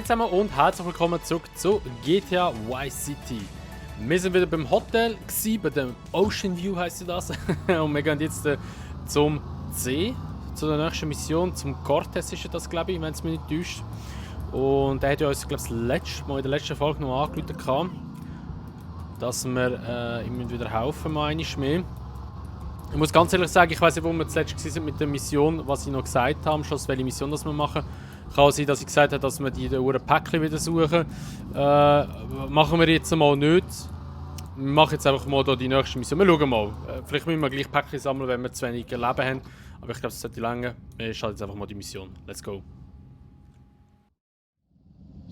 zusammen und herzlich willkommen zurück zu GTA Vice City. Wir sind wieder beim Hotel, bei dem Ocean View heisst das. Und wir gehen jetzt zum C, zu der nächsten Mission, zum Cortez ist das, glaube ich, wenn es mich nicht täuscht. Und er hat ja uns, glaube ich, in der letzten Folge noch angerufen, dass wir ihm wieder helfen mal einmal mehr. Ich muss ganz ehrlich sagen, ich weiß nicht, wo wir zuletzt waren mit der Mission, was ich noch gesagt habe, schon welche Mission das wir machen. Kann sein, dass ich gesagt habe, dass wir die Päckchen wieder suchen. Machen wir jetzt mal nicht. Wir machen jetzt einfach mal die nächste Mission. Wir schauen mal. Vielleicht müssen wir gleich Päckchen sammeln, wenn wir zu wenig Leben haben. Aber ich glaube, es sollte länger. Wir starten jetzt einfach mal die Mission. Let's go.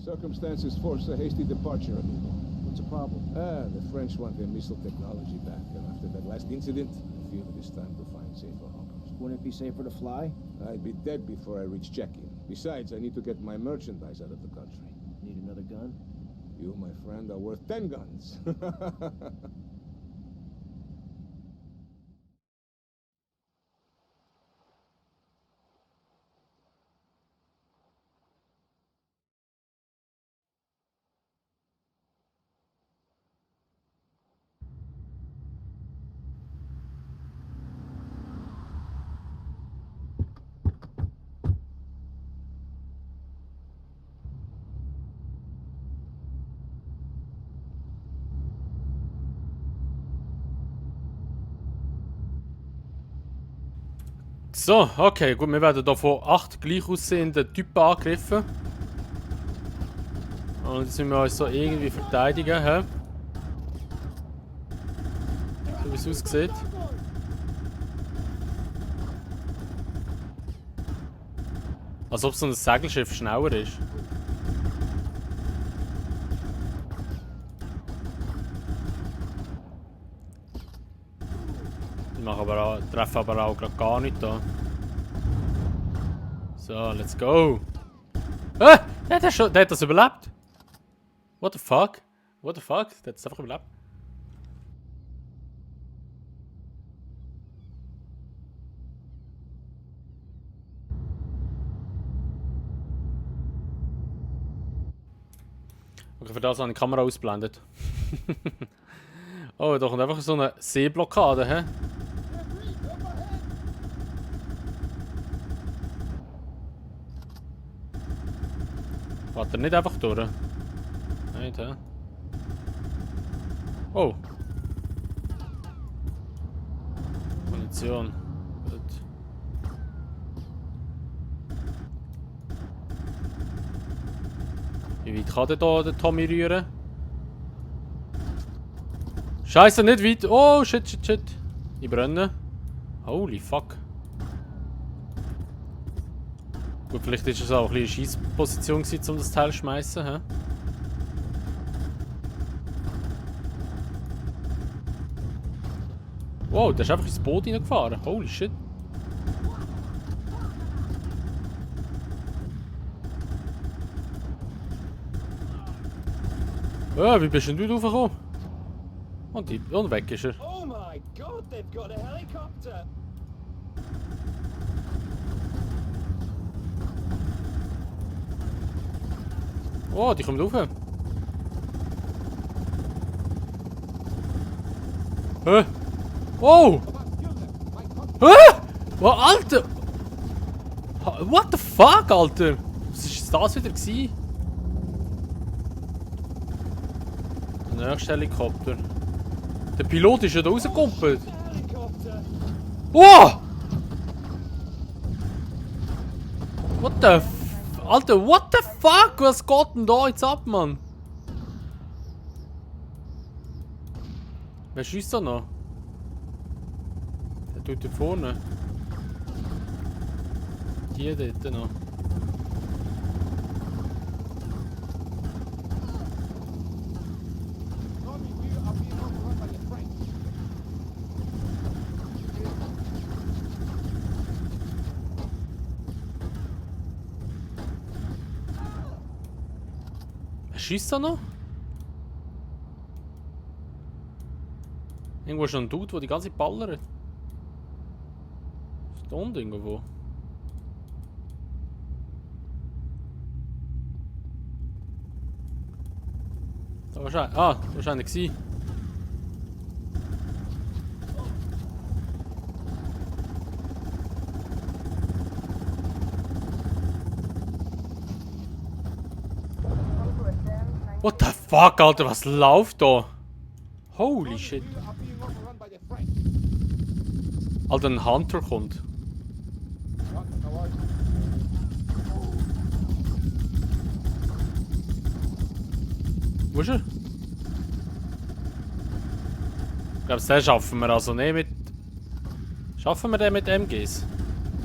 Circumstances forced a hasty departure, amigo. What's the problem? The French want their missile technology back, and after that last incident, I feel it is time to find safer harbors. Wouldn't it be safer to fly? I'd be dead before I reach check-in. Besides, I need to get my merchandise out of the country. Need another gun? You, my friend, are worth 10 guns. So, okay, gut, wir werden hier von 8 gleich aussehenden Typen angegriffen. Und jetzt müssen wir uns so irgendwie verteidigen, hä? So wie es aussieht. Als ob so ein Segelschiff schneller ist. Treffen aber auch gerade gar nicht da. So, let's go. Der hat das überlebt. What the fuck? What the fuck? Der hat es einfach überlebt. Okay, für das habe ich die Kamera ausgeblendet. Oh, da kommt einfach so eine Seeblockade, hä? Fährt er nicht einfach durch? Nicht, hä? Oh! Munition. Gut. Wie weit kann der Tommy rühren? Scheiße, nicht weit! Oh, shit, shit, shit! Ich brenne. Holy fuck. Gut, vielleicht ist es auch ein bisschen eine Scheissposition gewesen, um das Teil zu schmeißen, hä? Wow, der ist einfach ins Boot reingefahren. Holy shit. Wie bist denn du raufgekommen? Und weg ist er. Oh my god, they've got a helicopter! Oh, die kommt rauf. Oh! Oh, Alter! What the fuck, Alter? Was war das wieder gewesen? Der nächste Helikopter. Der Pilot ist ja da rausgekumpelt. Oh! What the Alter, what the fuck? Was geht denn da jetzt ab, Mann? Wer schießt da noch? Der tut da vorne. Die dort noch. Schießt er noch? Irgendwo ist noch ein Dude, der die ganze Zeit ballert. Ist da unten irgendwo? Da wahrscheinlich. Ah, da wahrscheinlich gewesen. What the fuck, Alter, was läuft da? Holy shit. We are being overrun by the French. Alter, ein Hunter kommt. What? How are you? Wo ist er? Ich glaube, den schaffen wir also nicht mit... Schaffen wir den mit MGs?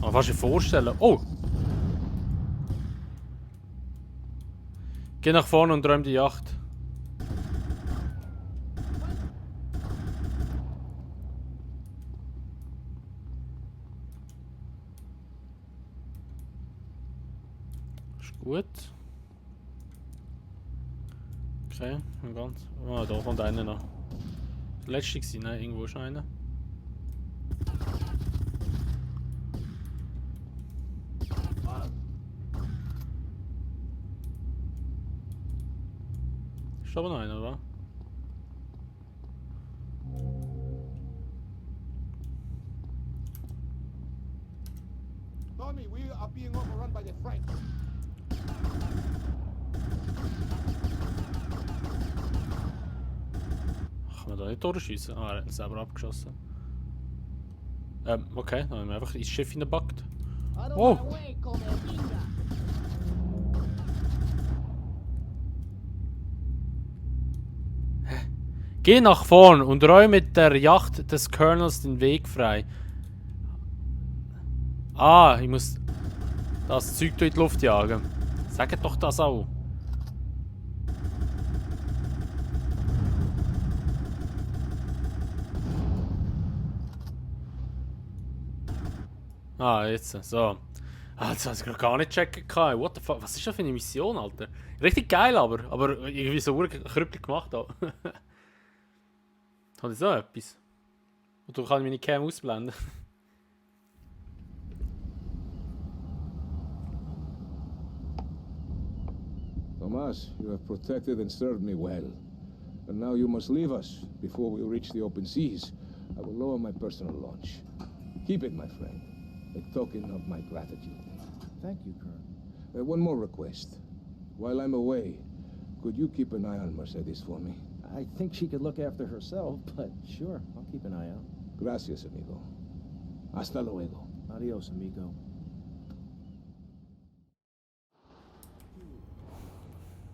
Aber fast vorstellen. Oh! Geh nach vorne und räum die Yacht. Ist gut. Okay, und ganz. Ah, da kommt einer noch. Der letzte gewesen, ne? Irgendwo ist einer. Ist aber noch einer, oder? Tommy, we are being overrun by the French. Kann man da nicht durchschießen? Ah, er hat ihn selber abgeschossen. Okay, dann haben wir einfach ins Schiff hineingebackt. Oh! Geh nach vorn und räume der Yacht des Colonels den Weg frei. Ah, ich muss das Zeug durch die Luft jagen. Sagt doch das auch. Ah, jetzt. So. Ah, das habe ich gerade gar nicht checken können. What the fuck? Was ist das für eine Mission, Alter? Richtig geil, aber irgendwie so krüppelig gemacht auch. Hat jetzt noch etwas? Oder kann ich meine Cam ausblenden? Tomas, you have protected and served me well. And now you must leave us before we reach the open seas. I will lower my personal launch. Keep it, my friend. A token of my gratitude. Thank you, Colonel. One more request. While I'm away, could you keep an eye on Mercedes for me? I think she could look after herself, but sure, I'll keep an eye out. Gracias, amigo. Hasta luego. Adios, amigo.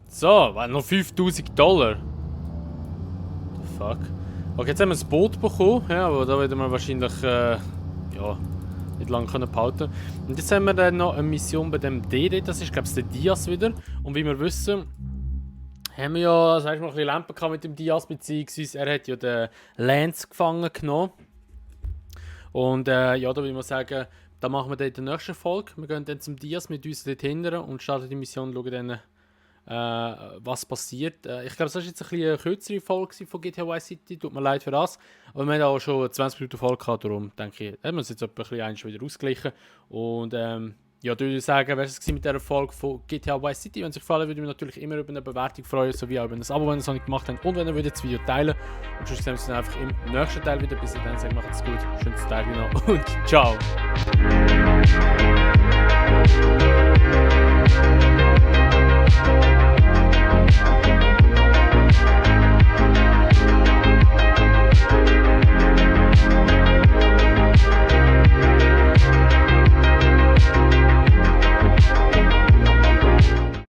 So, noch $5000. The fuck? Okay, jetzt haben wir ein Boot bekommen, ja, aber da werden wir wahrscheinlich ja, nicht lange behalten. Und jetzt haben wir dann noch eine Mission bei dem DD, das ist glaube ich der Diaz wieder. Und wie wir wissen, haben wir ja, sag ich mal, ein bisschen Lampen gehabt mit dem Diaz, beziehungsweise er hat ja den Lance gefangen genommen. Und ja, da würde ich mal sagen, da machen wir dann in der nächsten Folge. Wir gehen dann zum Diaz mit uns dort hinten und starten die Mission, schauen dann, was passiert. Ich glaube, das war jetzt ein bisschen eine kürzere Folge von GTA Vice City. Tut mir leid für das. Aber wir haben auch schon 20 Minuten Folge gehabt, darum denke ich, haben wir es jetzt ein bisschen wieder ausgleichen. Und ja, ich würde sagen, wäre es mit dieser Folge von GTA Vice City. Wenn es euch gefallen würde, ich mich natürlich immer über eine Bewertung freuen, sowie auch über ein Abo, wenn ihr es noch nicht gemacht habt. Und wenn ihr das Video teilen. Und sonst sehen wir uns dann einfach im nächsten Teil wieder. Bis dann, macht es gut. Schönes Tag noch und ciao.